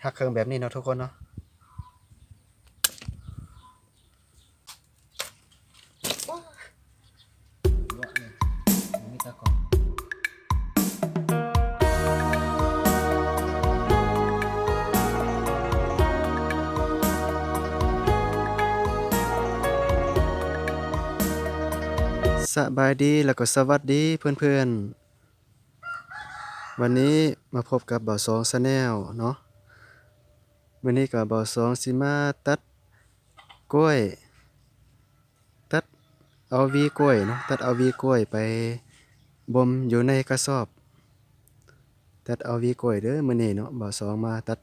ຮັກເຄື່ອງແບບນີ້ເນາະທຸກຄົນເນາະ. ສະບາຍດີ ແລ້ວກໍສະຫວັດດີເພື່ອນໆ. ວັນນີ້ມາພົບກັບບ່າວສອງ Channel ເນາະ. ມື້ນີ້ກໍບ່າວສອງຊິມາຕັດກ້ວຍ ຕັດເອົາຫວີກ້ວຍເນາະ, ຕັດເອົາຫວີກ້ວຍໄປບົ່ມຢູ່ໃນກະສອບ. ຕັດເອົາຫວີກ້ວຍເດີມື້ນີ້ເນາະ, ບ່າວສອງມາຕັດ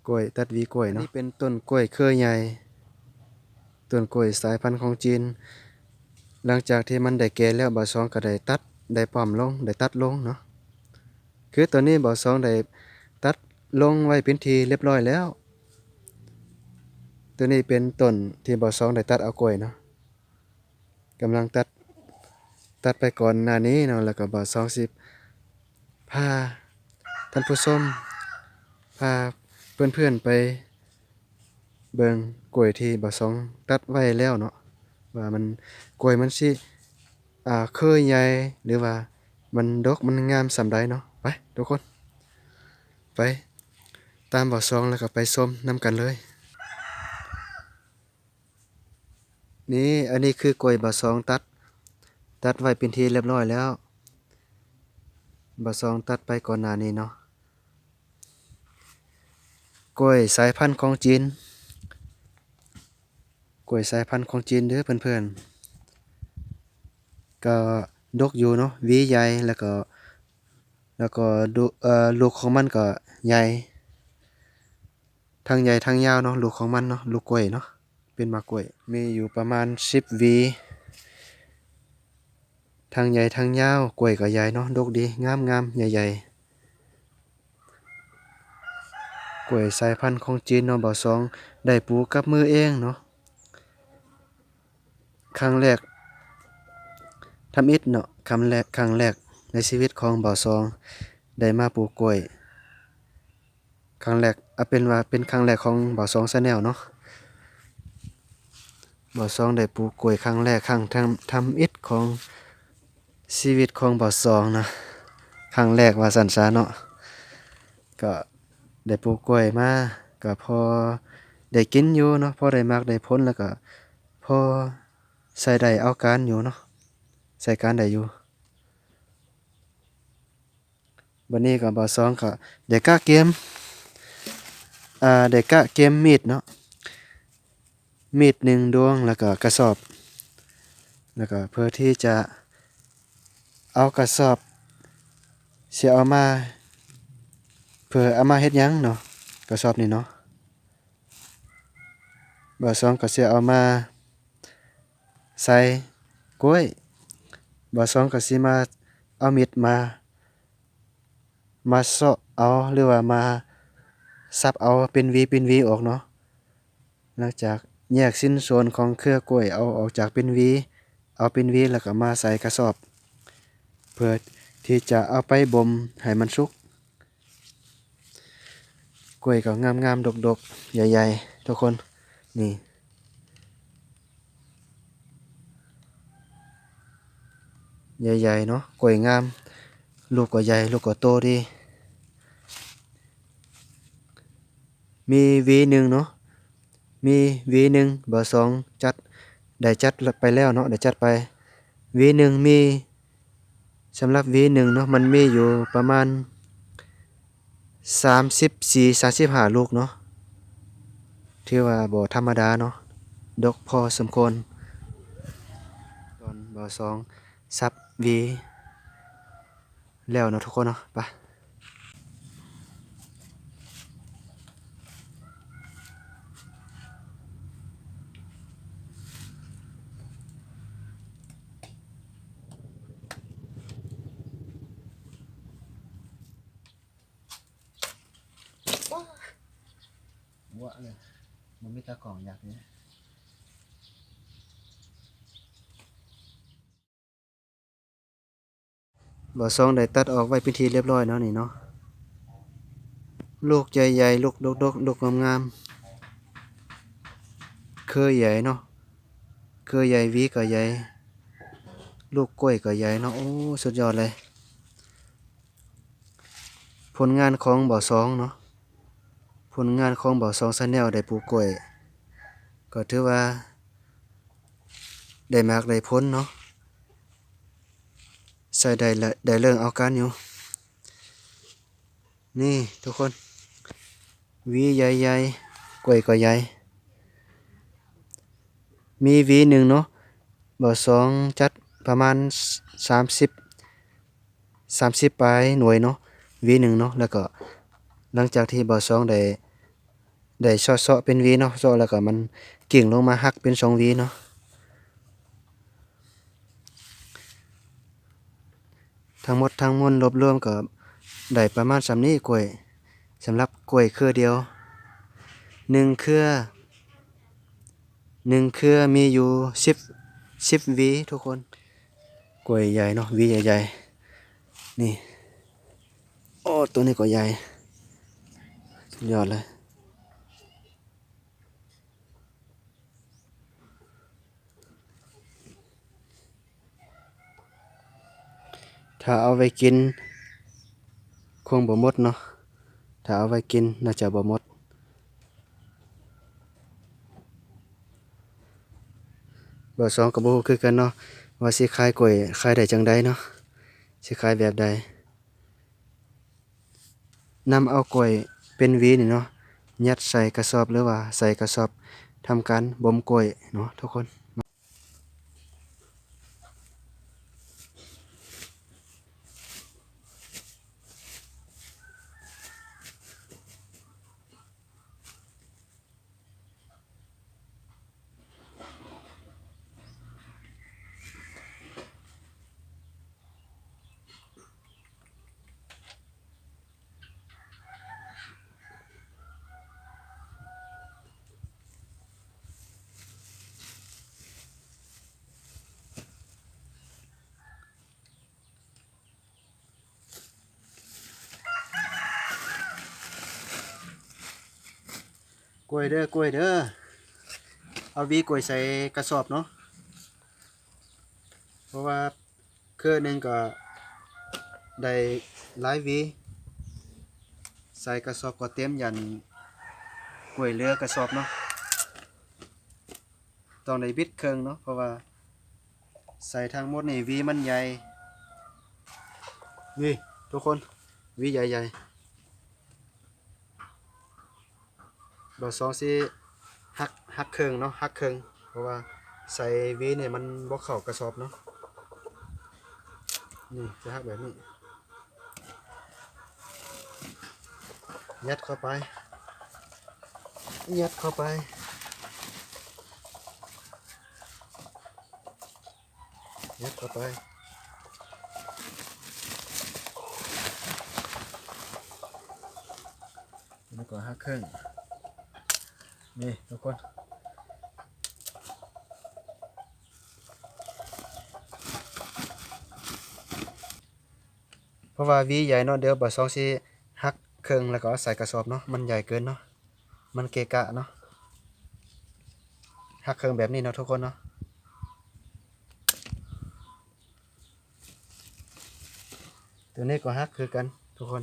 ກ້ວຍ ຕັດຫວີກ້ວຍເນາະ. ອັນນີ້ເປັນຕົ້ນກ້ວຍເຄືອໃຫຍ່ ຕົ້ນກ້ວຍສາຍພັນຂອງຈີນ. ຫຼັງຈາກທີ່ມັນໄດ້ແກ່ແລ້ວ ບ່າວສອງກໍໄດ້ຕັດ ໄດ້ປ້ອມລົງ ໄດ້ຕັດລົງເນາະ. ຄືຕອນນີ້ບ່າວສອງໄດ້ຕັດລົງໄວ້ເປັນທີ່ລຽບຮ້ອຍແລ້ວ. ຕົວນີ້ເປັນຕົ້ນທີ່ບ່າວສອງໄດ້ຕັດເອົາກ້ວຍເນາະ. ກຳລັງຕັດ ຕັດໄປກ່ອນໜ້ານີ້ເນາະ, ແລ້ວກໍບ່າວສອງຊິພາທ່ານຜູ້ຊົມ ພາເພື່ອນໆໄປເບິ່ງກ້ວຍທີ່ບ່າວສອງຕັດໄວ້ແລ້ວເນາະ ວ່າມັນ ກ້ວຍມັນຊິ ອ່າ ເຄີຍໃຫຍ່ ຫຼືວ່າມັນດົກ ມັນງາມສ່ຳໃດເນາະ. ໄປທຸກຄົນ ໄປຕາມບ່າວສອງ ແລ້ວກໍໄປຊົມນຳກັນເລີຍ. ນີ້ ອັນນີ້ຄືກ້ວຍບ່າວສອງຕັດ ຕັດໄວ້ເປັນທີ່ລຽບຮ້ອຍແລ້ວ. ບ່າວສອງຕັດໄປກ່ອນໜ້ານີ້ເນາະ. ກ້ວຍສາຍພັນຂອງຈີນ ກ້ວຍສາຍພັນຂອງຈີນເດີເພື່ອນໆ. ກໍດົກຢູ່ເນາະ ຫວີໃຫຍ່ ແລ້ວກໍ ແລ້ວກໍ ເອີ ລູກຂອງມັນກໍໃຫຍ່ ທັງໃຫຍ່ທັງຍາວເນາະ ລູກຂອງມັນເນາະ ລູກກ້ວຍເນາະ ເປັນໝາກກ້ວຍ ມີຢູ່ປະມານສິບຫວີ ທັງໃຫຍ່ທັງຍາວ. ກ້ວຍກໍໃຫຍ່ເນາະ ດົກດີ ງາມໆ ໃຫຍ່ໆ. ກ້ວຍສາຍພັນຂອງຈີນເນາະ ບ່າວສອງໄດ້ປູກກັບມືເອງເນາະ. ຄັ້ງແລກທຳອິດເນາະ ຄັ້ງແລກ ຄັ້ງແລກໃນຊີວິດຂອງບ່າວສອງໄດ້ມາປູກກ້ວຍ ຄັ້ງແລກ ເອົາເປັນວ່າເປັນຄັ້ງແລກຂອງບ່າວສອງ Channel ເນາະ. ບ່າວສອງໄດ້ປູກກ້ວຍຄັ້ງແລກ ຄັ້ງທຳ ທຳອິດຂອງຊີວິດຂອງບ່າວສອງເນາະ ຄັ້ງແລກວ່າຊັ້ນຊະເນາະ. ກໍໄດ້ປູກກ້ວຍມາ ກໍພໍໄດ້ກິນຢູ່ເນາະ ພໍໄດ້ໝາກໄດ້ຜົນ ແລ້ວກໍພໍໃຊ້ໄດ້ເອົາການຢູ່ເນາະ ໃຊ້ການໄດ້ຢູ່. ບັດນີ້ກໍບ່າວສອງກໍໄດ້ກະກຽມ ອ່າ ໄດ້ກະກຽມມີດເນາະ ມີດໜຶ່ງດວງ ແລ້ວກໍກະສອບ ແລ້ວກໍເພື່ອທີ່ຈະເອົາກະສອບ ຊິເອົາມາ ເພື່ອເອົາມາເຮັດຫຍັງເນາະ ກະສອບນີ້ເນາະ. ບ່າວສອງກໍຊິເອົາມາໃສ່ກ້ວຍ ບ່າວສອງກໍຊິມາເອົາມີດມາ ມາເຊາະເອົາ ຫຼືວ່າມາສັບເອົາເປັນຫວີເປັນຫວີອອກເນາະ. ຫຼັງຈາກແຍກຊິ້ນສ່ວນຂອງເຄືອກ້ວຍເອົາອອກຈາກເປັນຫວີ ເອົາເປັນຫວີແລ້ວກໍມາໃສ່ກະສອບ ເພື່ອທີ່ຈະເອົາໄປບົ່ມໃຫ້ມັນສຸກ. ກ້ວຍກໍງາມໆ ດົກໆ ໃຫຍ່ໆ ທຸກຄົນ ນີ້ ໃຫຍ່ໆເນາະ ກ້ວຍງາມ ລູກກໍໃຫຍ່ ລູກກໍໂຕດີ. ມີຫວີໜຶ່ງເນາະ ມີຫວີໜຶ່ງ ເບີສອງຈັດ ໄດ້ຈັດໄປແລ້ວເນາະ ໄດ້ຈັດໄປ ຫວີໜຶ່ງມີ ສຳລັບຫວີໜຶ່ງເນາະ ມັນມີຢູ່ປະມານສາມສິບສີ່ ສາມສິບຫ້າລູກເນາະ ຖືວ່າບໍ່ທຳມະດາເນາະ ດົກພໍສົມຄວນ. ຕອນເບີສອງສັບຫວີ ແລ້ວເນາະທຸກຄົນເນາະ ໄປ. ວະເລີຍ ບໍ່ມີຕາກ້ອງຢາກເລີຍ. ບ່າວສອງໄດ້ຕັດອອກໄວ້ເປັນທີ່ລຽບຮ້ອຍແລ້ວນີ້ເນາະ. ເ ລູກໃຫຍ່ໆ ລູກດົກໆ ລູກງາມໆ ເຄືອໃຫຍ່ເນາະ ເຄືອໃຫຍ່ ຫວີກໍໃຫຍ່ ລູກກ້ວຍກໍໃຫຍ່ເນາະ. ໂອ້ ສຸດຍອດເລີຍ ຜົນງານຂອງບ່າວສອງເນາະ ຜົນງານຂອງບ່າວສອງ Channel ໄດ້ປູກກ້ວຍ ກໍຖືວ່າໄດ້ໝາກໄດ້ຜົນເນາະ ໃຊ້ໄດ້ ໄດ້ເລື່ອງເອົາການຢູ່. ນີ້ທຸກຄົນ ຫວີໃຫຍ່ໆ ກ້ວຍກໍໃຫຍ່ ມີຫວີໜຶ່ງເນາະ ບ່າວສອງຈັດປະມານສາມສິບ ສາມສິບປາຍໜ່ວຍເນາະ ຫວີໜຶ່ງເນາະ. ແລ້ວກໍຫຼັງຈາກທີ່ບ່າວສອງໄດ້ ໄດ້ເຊາະໆເປັນຫວີເນາະ ເຊາະແລ້ວກໍມັນກິ່ງລົງມາຫັກເປັນສອງຫວີເນາະ. ທັງໝົດທັງມວນລວບລວມກໍໄດ້ປະມານສ່ຳນີ້ ກ້ວຍ ສຳລັບກ້ວຍເຄືອດຽວ ໜຶ່ງເຄືອ ໜຶ່ງເຄືອມີຢູ່ສິບ ສິບຫວີທຸກຄົນ. ກ້ວຍໃຫຍ່ເນາະ ຫວີໃຫຍ່ໆ ນີ້ ໂອ້ ໂຕນີ້ກໍໃຫຍ່ ສຸດຍອດເລີຍ. ຖ້າເອົາໄວ້ກິນຄົງບໍ່ໝົດເນາະ ຖ້າເອົາໄວ້ກິນໜ້າຈະບໍ່ໝົດ. ບ່າວສອງກໍບໍ່ຮູ້ຄືກັນເນາະ ວ່າຊິຂາຍກ້ວຍ ຂາຍໄດ້ຈັ່ງໃດເນາະ ຊິຂາຍແບບໃດ. ນຳເອົາກ້ວຍເປັນຫວີນີ້ເນາະ ຍັດໃສ່ກະສອບ ຫຼືວ່າໃສ່ກະສອບ ທຳການບົ່ມກ້ວຍເນາະທຸກຄົນ. ກ້ວຍເດີ ກ້ວຍເດີ ເອົາຫວີກ້ວຍໃສ່ກະສອບເນາະ ເພາະວ່າເຄືອໜຶ່ງກໍໄດ້ຫຼາຍຫວີ ໃສ່ກະສອບກໍເຕັມ ຢ້ານກ້ວຍເຫຼືອກະສອບເນາະ. ຕ້ອງໄດ້ບິດເຄິ່ງເນາະ ເພາະວ່າໃສ່ທັງໝົດນີ້ ຫວີມັນໃຫຍ່ ນີ້ທຸກຄົນ ຫວີໃຫຍ່ໆ. ບ່າວສອງຊິຫັກ ຫັກເຄິ່ງເນາະ ຫັກເຄິ່ງ ເພາະວ່າໃສ່ຫວີນີ້ມັນບໍ່ເຂົ້າກະສອບເນາະ. ນີ້ຈະຫັກແບບນີ້ ຍັດເຂົ້າໄປ ຍັດເຂົ້າໄປ ຍັດເຂົ້າໄປ ແລ້ວກໍຫັກເຄິ່ງ ນີ້ທຸກຄົນ. ເພາະວ່າຫວີໃຫຍ່ເນາະ ດຽວບ່າວສອງຊິຫັກເຄິ່ງ ແລ້ວກໍເອົາໃສ່ກະສອບເນາະ ມັນໃຫຍ່ເກີນເນາະ ມັນເກະກະເນາະ. ຫັກເຄິ່ງແບບນີ້ເນາະທຸກຄົນເນາະ. ໂຕນີ້ກໍຫັກຄືກັນທຸກຄົນ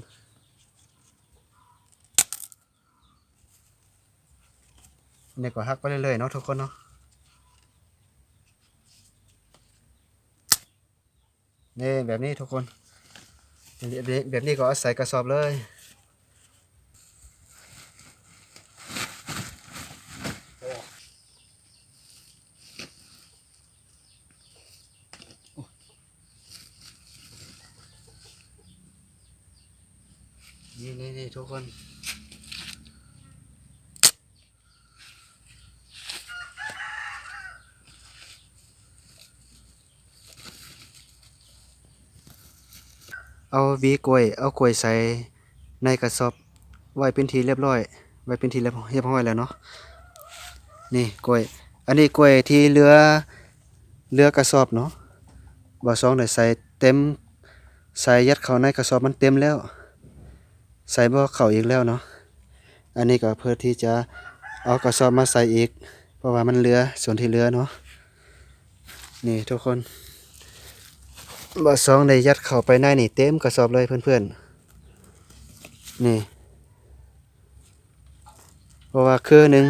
ນີ້ກໍຫັກໄປເລື້ອຍໆເນາະທຸກຄົນເນາະ. ນີ້ແບບນີ້ທຸກຄົນ ແບບນີ້ ແບບນີ້ກໍເອົາໃສ່ກະສອບເລີຍ. ນີ້ໆໆ ທຸກຄົນ ເອົາຫວີກ້ວຍ ເອົາກ້ວຍໃສ່ໃນກະສອບໄວ້ເປັນທີ່ລຽບຮ້ອຍ ໄວ້ເປັນທີ່ລຽບ ຮຽບຮ້ອຍແລ້ວເນາະ. ນີ້ກ້ວຍ ອັນນີ້ກ້ວຍທີ່ເຫຼືອ ເຫຼືອກະສອບເນາະ ບ່າວສອງໄດ້ໃສ່ເຕັມ ໃສ່ຍັດເຂົ້າໃນກະສອບ ມັນເຕັມແລ້ວ ໃສ່ບໍ່ເຂົ້າອີກແລ້ວເນາະ. ອັນນີ້ກໍເພື່ອທີ່ຈະເອົາກະສອບມາໃສ່ອີກ ເພາະວ່າມັນເຫຼືອ ສ່ວນທີ່ເຫຼືອເນາະ. ນີ້ທຸກຄົນ ບ່າວສອງໄດ້ຍັດເຂົ້າໄປໃນນີ້ເຕັມກະສອບເລີຍເພື່ອນໆ ນີ້ ເພາະວ່າເຄືໜຶ່ງ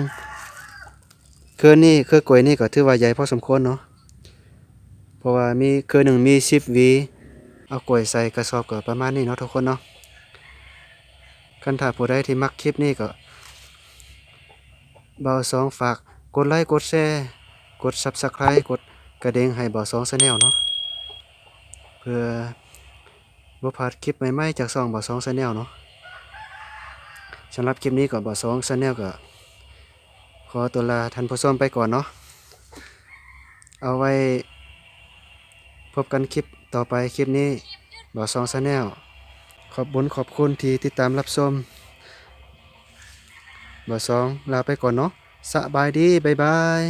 ເຄືນີ້ ເຄືກ້ວຍນີ້ກໍຖືວ່າໃຫຍ່ພໍສົມຄວນເນາະ ເພາະວ່າມີ ເຄືໜຶ່ງມີສິບຫວີ ເອົາກ້ວຍໃສ່ກະສອບກໍປະມານນີ້ເນາະທຸກຄົນເນາະ. ຄັນຖ້າຜູ້ໃດທີ່ມັກຄລິບນີ້ກໍ ບ່າວສອງຝາກກົດໄລ ກົດແຊ ກົດ Subscribe ກົດກະດິ່ງໃຫ້ບ່າວສອງ Channel ເນາະ ເພື່ອບໍ່ພາດຄລິບໃໝ່ໆ ຈາກຊ່ອງບ່າວສອງ Channel ເນາະ. ສຳລັບຄລິບນີ້ກໍບ່າວສອງ Channel ກໍຂໍຕົວລາທ່ານຜູ້ຊົມໄປກ່ອນເນາະ. ເອົາໄວ້ພົບກັນຄລິບຕໍ່ໄປ. ຄລິບນີ້ບ່າວສອງ Channel ຂອບບຸນຂອບຄຸນທີ່ຕິດຕາມຮັບຊົມ. ບ່າວສອງລາໄປກ່ອນເນາະ. ສະບາຍດີ ບາຍບາຍ.